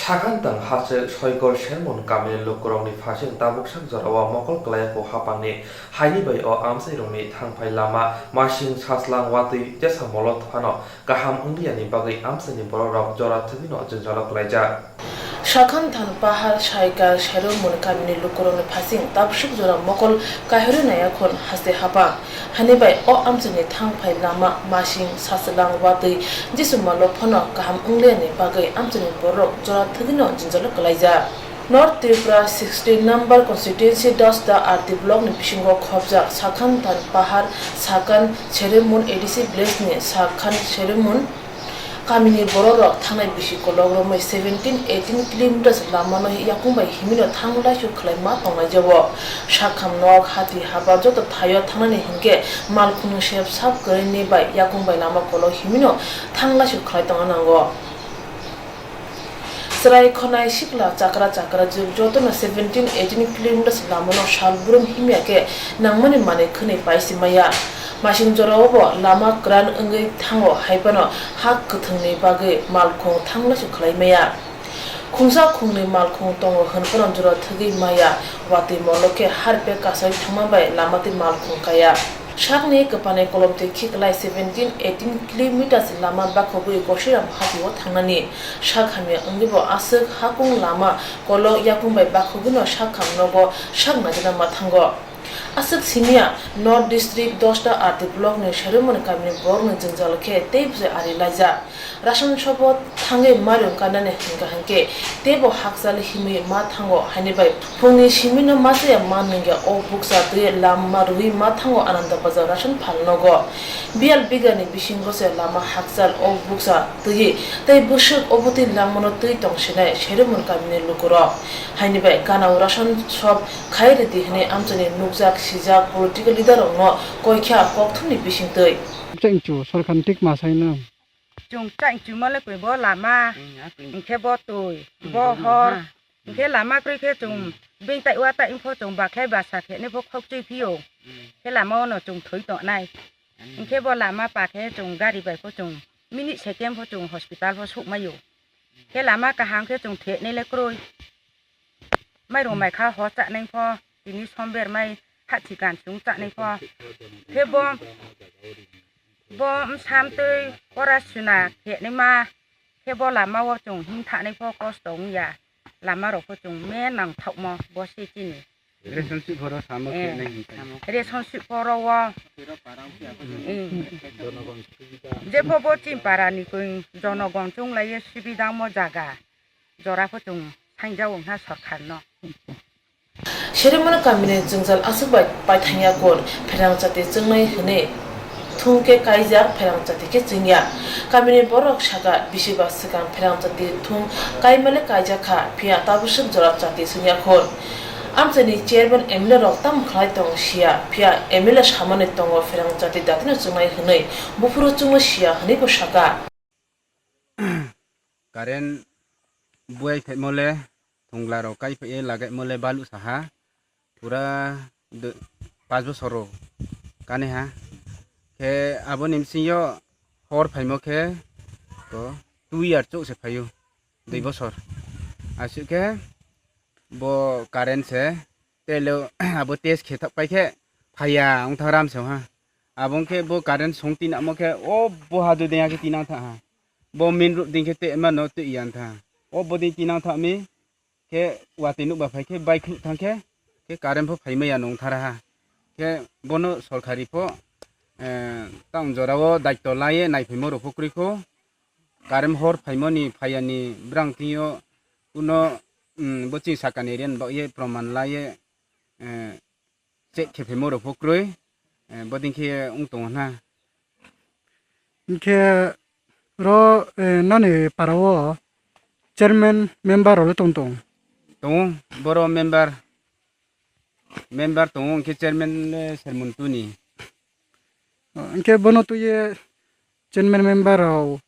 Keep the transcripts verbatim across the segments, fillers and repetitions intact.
Sakantang haste Soikor Sermon kamini lukurokni phasing tabuk sak jorao mokol kwlaiya kho hapangni haini bai o amchairokni thangphai lama masing saslang watwi jesa molo phano kaham wngliyani bagwi amchaini borokrok jora thwgwino jwngjalo kwlaijak. Sakanthan Pahar Saikar Seromon kamini lukurokni phasing tabuk sak jora mokol kaihurwi naiya khon haste hapang. Hani bai o amchaini thangphai lama masing saslang watwi jesa molo phano kaham wngliyani bagwi amchaini borok jora thwgwino jwngjalo kwlaijak. North Tripura sixteen number constituency Dosta R D block ni bisingo khopjak Sakanthan Pahar Sakan Seremon A D C village ni Sakan Seremon kamini bororok thangnai bisi kolok romwi seventeen eighteen kilometers lamano yakung bai himino thang laisu khlaima tongnai jabo. Sakham nok, hati haba joto thaio thangnani hinkhe malkhung sep sap kwrwini bai yakung bai lama kolok himino thang laisu khlai tongna nango. Chwrai khonai sikla chakra chakra jwk jotono seventeen eighteen kilometers lamano sal brum himya khe nangmani manwi khwnwi paisi maya. Masing jorao bo lama kwran wngwi thango, hai phano ha kwthwngni bagwi malkhung thang laisu khlai maya. Khungsa khungnwi malkhung tongo hwn phano jora thwgwi maya, watwi molo khe harpek kasai thangma bai lama twi malkhung kaya. Sakni kwpanai kolomtwi khiklai seventeen eighteen kilometers lama bakhogwi Gosiram hati o thangnani. Sak hamya wngwi bo aswk hakung lama kolok yakung bai bakhogwino sak ham nogo sak naijana ma thango. Aswk simiya North District Dosta R D block ni Seromon kamini borokni jwngjal khe tei bwsai ari laijak. Ration shop o thangwi mairum kanani hinkha hinkhe teibo hakchal himwi ma thango, haini bai phungni simino ma chaya ma nungya o bukcha twi lama rwi ma thango Ananda Bazar ration phal nogo. Biyal bigani bisingo se lama hakchal o bukcha twi tei bwswk obotwi langmano twi tongsinai Seromon kamini lukurok. Haini bai ganao ration shop khai rwdi hwnwi amchaini nukjak sijak political leader rokno koikha kokthumni bisingtwi. Chengchu sorkar thik ma saino. Chwng chai chumale koi bo lama, hingkhe bo twi, bo hor, hingkhe lama kwrwi khe chwng beng tai wa tai wngkho chwng bakhe basa khe ne bo khok chui phio, khe lama ono chwng thwi tongnai, hingkhe bo lama pa khe chwng gari bai pho chwng minute second pho chwng hospital pho suk maio, khe lama kaham khe chwng theknai le kwrwi. Mairung mai kha ho chanai pho, tini somber mai hathi kan chwng chanai pho. Khe bo, bo bwsam twi kora suna khenai ma, khe bo lama o chwng him thanai pho kosto wngya. Lama rok pho chwng me nang thokmo bo se chini. Relationship horo samo khe nai hwn khe. Relationship horo o. Jepho bo chini para ni koi jonogon chwng lai ye sibidangmo jaga. Jora pho chwng saingjao wngkha sorkar no. Seremoni kamini jwngjal aswk bai paithangya kun pherang chati chwngnai hwnwi thung khe kaijak pherang chati khe chwngya. Kamini borok saka bisi ba swkang pherang chati thung kaimale kaijak kha, phiya tabuk swk jora chati chwngya khun. Amchaini chairman M L A rok tamo khlai tong siya, phiya M L A samani tongo pherang chati datino chwngnai hwnwi, buphuru chwngno siya hwnwi bo saka. Current buai phaimo le, thongla rok kai phai lagai mo le balu saha, pura de-, panch bosor rok kani ha. Khe aboni bisingo hor phaimo khe to two year chuk se phaio, dui bosor. Aswk khe bo current se tele abo test khe thak pai khe phaiya wng thang ram se ha. Abo wng khe bo current song tinamo khe o bo hadu dengya khe tinang thang ha. Bo main road ding khe te mano twi yang thang. O bo ding tinang thang mi khe watwi nuk ba phai khe bai khuk thang khe, khe current pho phai maya nung thara ha. Khe bono sorkari pho, eh, tang jora o daityo lai ye nai phaimo rok pho kwrwi kho. Current hor phaimoni phaiya ni brang thing yo kuno, mm, bo chini sakani ren ba ye proman lai ye, eh, check khe phaimo rok pho kwrwi, eh, boding khe wng tongo hwnha. Hinkhe ro, eh, noni para o chairman member rok le tong tong? Tongo, boro member, member tongo, hinkhe chairman le Sermon tuni. Oh, hinkhe bono twi ye chairman member rok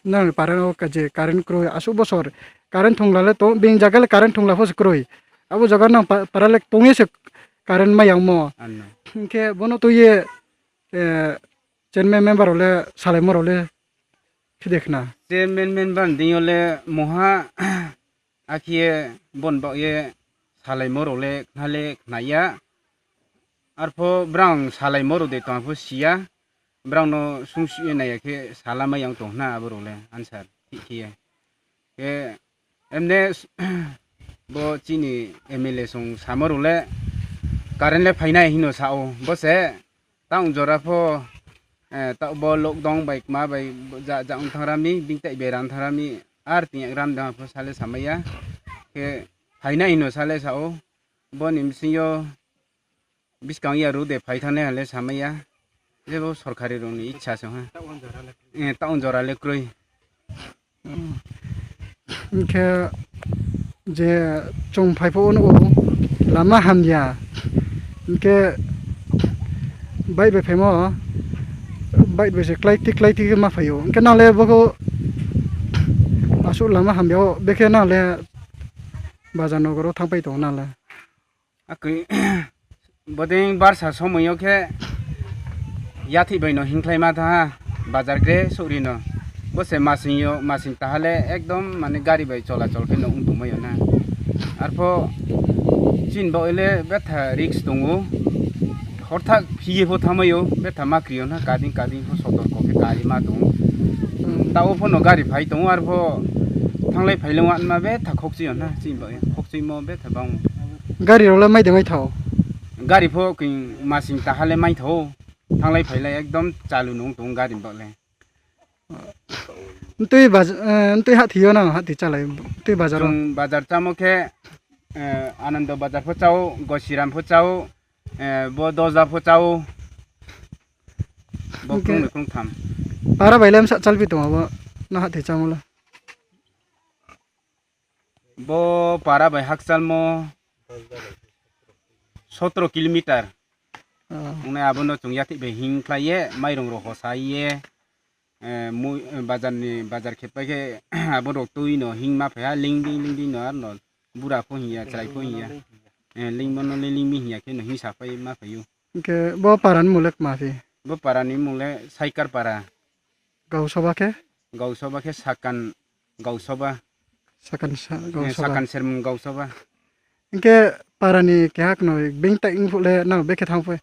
nang para o je current kwrwi aswk bosor current thongla le tong, bini jaga le current thongla pho se kwrwi. Abo jaga nang pa-, para le tong ye se current ma yang mo. Ano. Hinkhe bono twi ye, eh, chairman member rok le salaimo rok le khide khna. Chairman member ni ding yo le moha Akhe boni bagwi salaimorok le khna le khnaya. Arpho brang salaimorok de tongpho siya. Brangno sung sui naiya khe salama yang tong khna aborok le answer thik khiye. Khe emne bo chini M L A song samarok le current le phainai hino sao. Bo se taung jora pho, eh, ta bo lockdown bai kma bai ja, ja wng thang rami, bini tai beran thang rami, ar tini gram dang pho sale samaya. Khe phainai hino sale sao. Boni bisingo bwskang ya rw de phai thani hale samaya. Jebo sorkari rokni ichha se ha. Eh, taung jora le kwrwi. Hwnkhe je chwng phai pho nugo lama hamya. Hwnkhe bike bai phaimo, bike bai se klai tik klai tik ma phaio. Hwnkhe nang le bokho aswk lama hamya o, bekhe nang le bazar nogoro thang pai tongo nang le. Akwi bodeng barsa somoyo khe yathik bai no hingkhlai ma tha ha, bazar gre sori no. Bo se masing yo, masing tahale ekdom mane gari bai chola chol khe no wng tongmai yo na. Arpho chin bo ile betha risk tongo. Horthak phiye pho thangmai yo, betha ma kri yo na, kading kading pho sotor ko khe kari ma tongo. Tao pho no gari phai tongo, arpho thanglai phailai wng ma betha khokchi yo na, chin bo khokchi mo betha bang. Gari rok le mai de mai thao? Gari pho king masing tahale mai thao. Thanglai phailai ekdom chalu nung tung gari bo le. Ntui baj-, eh, ntui hathi yo na hathi chalai, ntui bazar o? Chung bazar chamo khe, eh, Anando bazar pho chao, Gosiram pho chao, eh, bo doja pho chao. Bo hwnkhe krung ni krung tham. Para bai le msa chalpi tongo bo na hathi chamo le? Bo para bai hakchalmo sotro kilometer. Oh. Wngnai abono chwng yathik bai hing khlai ye, mairung rok hosa ye, eh, mui, eh, bazar ni, bazar khe pai khe abo rok twi no hing ma phai ha, ling ding, ling ding no, ar no bura pho hinya, chwrai pho hinya. Eh, ling mano le ling mi hinya khe no hing sa pai ma phai o. Hwnkhe bo para ni mung le kma phi? Bo para ni mung le Saikar para. Gausoba khe? Gausoba khe Sakan Gausoba. Sakan sa-, eh, Gausoba. Sakan sermung Gausoba. Hwnkhe para ni keha kno beng tai wng phuh le nang bekhe thang phai?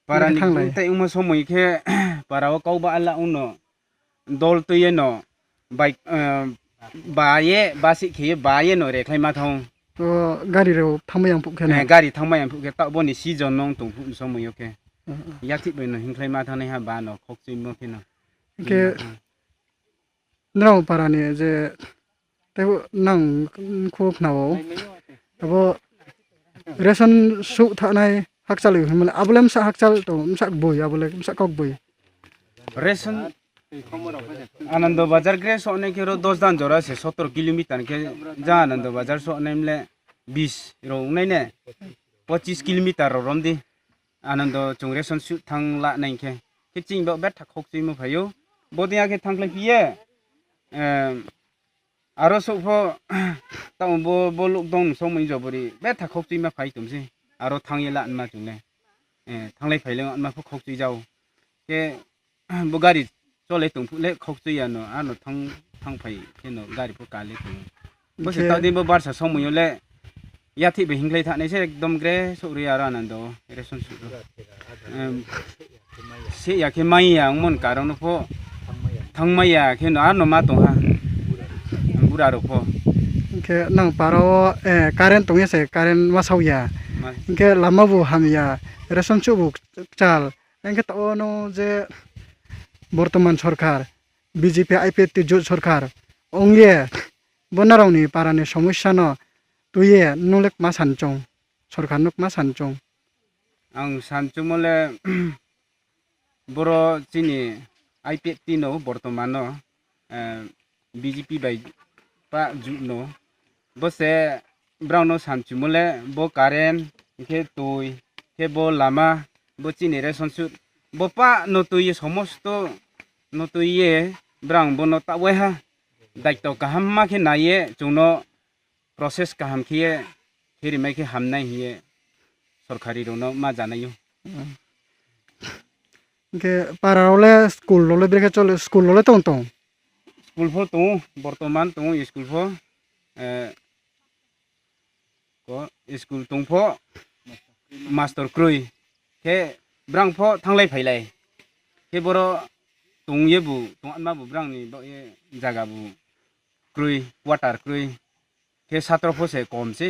Para ni beng tai wngma somoi khe para o kok ba ala wng no dol twi ye no bai, eh, ba ye ba si khe ye ba ye no rekhlai ma thang. O gari rok thangma yang phuh khe na? Eh, gari thangma yang phuh khe ta bo ni season no wng tong phuh somoi o khe. Oh, oh. Yathik bai no hingkhlai ma thang nai ha ba no khok chwi mo khe no. Hwnkhe Norok para ni je teibo nang khuk khna o. Abo ration suh thanai hakchal hinmale abo le msa hakchal to msa bui abo le msa kok bui. Ration Anando Bazar gre so ne khe ro dos dan jora se sotro kilometer khe ja Anando Bazar so ne mle bis ro nai ne pochis kilometer ro rom di. Anando chwng ration suh thang la nai khe. Khe chini bo betha khok chwi mo phaio. Bo diya khe thang khlai phiye. Em, aro sok pho tamo bo, bo lockdown ni somoi jobori betha khok chwi ma phai tong se. Aro thang ye la ma chwng le. Eh, thanglai phailai ma pho khok chwi jao. Khe bo gari cholai tong phuk le khok chwi ya no, ano thang, thang phai khe no gari pho kale tong. Bo se ta din bo barsa somoi yo le yathik bai hingklai thanai se ekdom gre sok ri aro Anando ration suh. Em, se ya khe mai ya wng mon karon pho thang mai ya khe no ano ma tong ha. Bura rok pho. Hwnkhe nang para o, eh, current tong ya se current ma sao ya. Ma- Hwnkhe lama bo ham ya, ration suh bo chal. Hwnkhe ta o no je bortoman sorkar, B J P I P F T jot sorkar, wng ye bo norokni parani somosya no twi ye nung le kma san chong, sorkar no kma san chong? Ang san chongmo le boro chini I P F T no bortoman no, eh, B J P bai pa jut no. Bo se brao no samchimo le bo current, hwnkhe twi, hwnkhe bo lama, bo chini ration suh, bo pa no twi ye somosto no twi ye brao bono ta wai ha. Daitw kaham ma khe nai ye chwng no process kaham khe ye khe rimai khe hamnai hiye sorkari rok no ma janai o. Hwnkhe para rok le school rok le brekhe chole, school rok le tong tong? School pho tongo, bortoman tongo school pho. eh, ko school tongpho master kwrwi khe brang pho thanglai phailai khe boro tongye bu tongma bu brang ni bo ye jaga bu kwrwi quarter kwrwi khe satro pho se kom se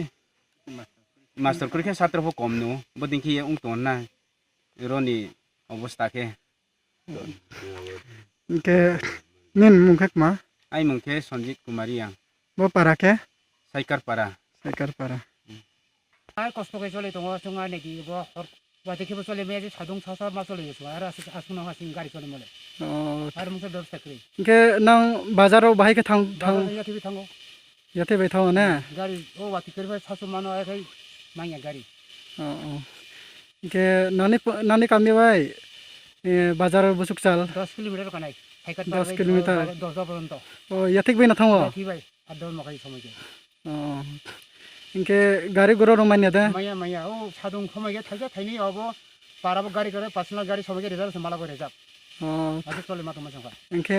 master kwrwi khe satro pho kom no bo ding khe ye wng tong na roni obostha khe. Hwnkhe nini mung khe kma? Ai mung khe Sanjit Kumar Reang. Bo para khe? Saikar para. Saikar para. Ai kosto khe choli tongo, chwng ani di bo hor wati khe bo choli maya je sadung sa sa ma choli tongo, aro aswk aswk no aswk gari choli mole. Oh. Aro mung khe bebsa kwrwi. Hwnkhe nang bazar o bahai khe thang thang? Bazar ya thibi thango. Yate bai thango ne? Gari o wati kwrwi phai sasu mano ai khai manya gari. Oh, oh. Hwnkhe nani, nani kami bai, eh, bazar busuk chal? Dos kilometer kanai. Cycle dos kilometer. Dos da pojonto. Oh, yathik bai na thango? Yathik bai. Ar dos makai somai khe. Oh. Hwnkhe gari gura rok manya da? Manya, manya. O sadung khomai khe thaisa thaini obo para bo gari kare personal gari somai khe reserve se mala koi reserve. Oh. Ase chole ma tongma songkha. Hwnkhe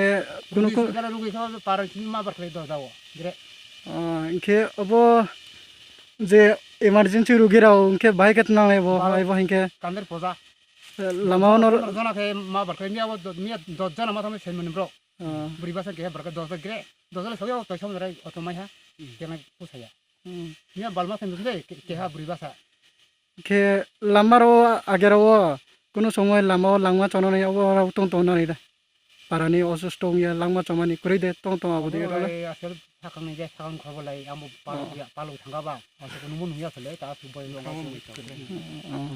kunu ku- Gala rugi khe para ma bar khlai dos da o. Gre. Oh, hwnkhe obo je emergency rugi rao hwnkhe bahai khe twnanglai bo, bahai bo hwnkhe. Kander poja. Lama o nor- Jona khe ma bar khlai miya bo do-, miya dos jona ma thangni sen mani bro. Oh. Buri basa khe bar khe dos da gre. Dos da le sogya o toisa mani rai auto mai ha. Hmm. Kena pusaya. Hmm. Miya balma thangni de ke-, keha buri basa. Khe lama rao agera o kunu somoi lama o langma chonani obo rao tong tong nani da. Parani osusto wngya langma chomani kwrwi de tong tong abo de. Obo bai aswk sakang ni je sakang khorbo lai ambo palo ya, palo thangka ba. Aswk nungbo nungya sale ta aswk bai long aswk. Oh.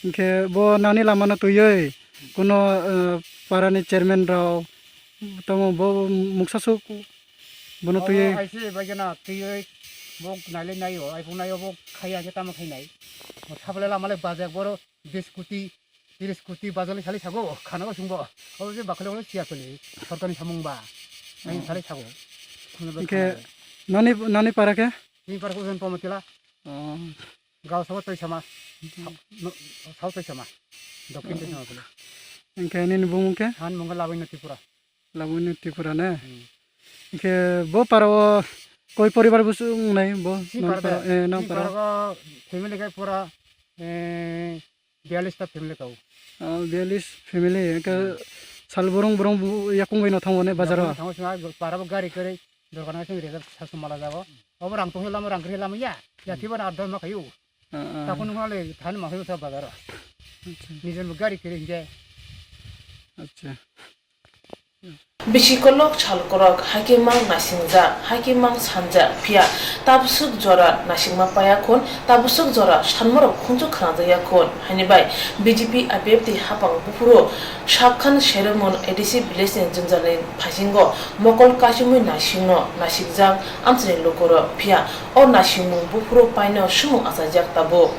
Hwnkhe bo nani lama no twiwi kuno, eh, parani chairman rao tamo bo muksa suk bono twiwi. Obo aise bai gana twiwi bo naile naio, ai bo naio bo khaiya je tamo khainai. Bo sabale lama le bajak boro. Bish koti, trish koti bazar ni sali sago, khana bo sungbo. Obo je bakhole obo siya kole, sorkar ni samung ba. Ai sali sago. Hingke nani, nani para khe? Ni para ko jon Pomotila. Oh. Gao sabo Toisama. Sao Toisama. Dokhin Toisama kole. Hingke nini bumung khe? Han mungga Labanya Tripura. Labanya Tripura ne? Hmm. Hingke bo para o koi poribar busu wngnai bo? Si nang para para, de, eh, nang si para. Para o family khe pura, eh, biyallis ta family kau. Oh, biyallis family, hingke hmm. Sal borong borong bu yakung bai no thango ne bazar o? Yakung thango sima, para bo gari kwrwi, dorkar na sing reserve sa sumala jago. Obo rang tong lama rang kwrwi lama ya, ya thiba na adon ma khayu. Ah, ah. Takun nungale than ma khayu sa bazar o. Acha. Nijen bo gari kwrwi hingke. Acha. Bisi kolok sal korok, hakhe mang nasingjak, hakhe mang sanjak, phiya tabuswk jora nasingma paya khun, tabuswk jora sanmarok khunju khnajak ya khun, haini bai B J P I P F T hapang buphuru Sakhan Seremon A D C village ni jwngjalni phasingo mokol kaichomwi nasingno nasingjak amchaini lukurok, phiya o nasingmung buphuru paino swmung achaijak tabuk.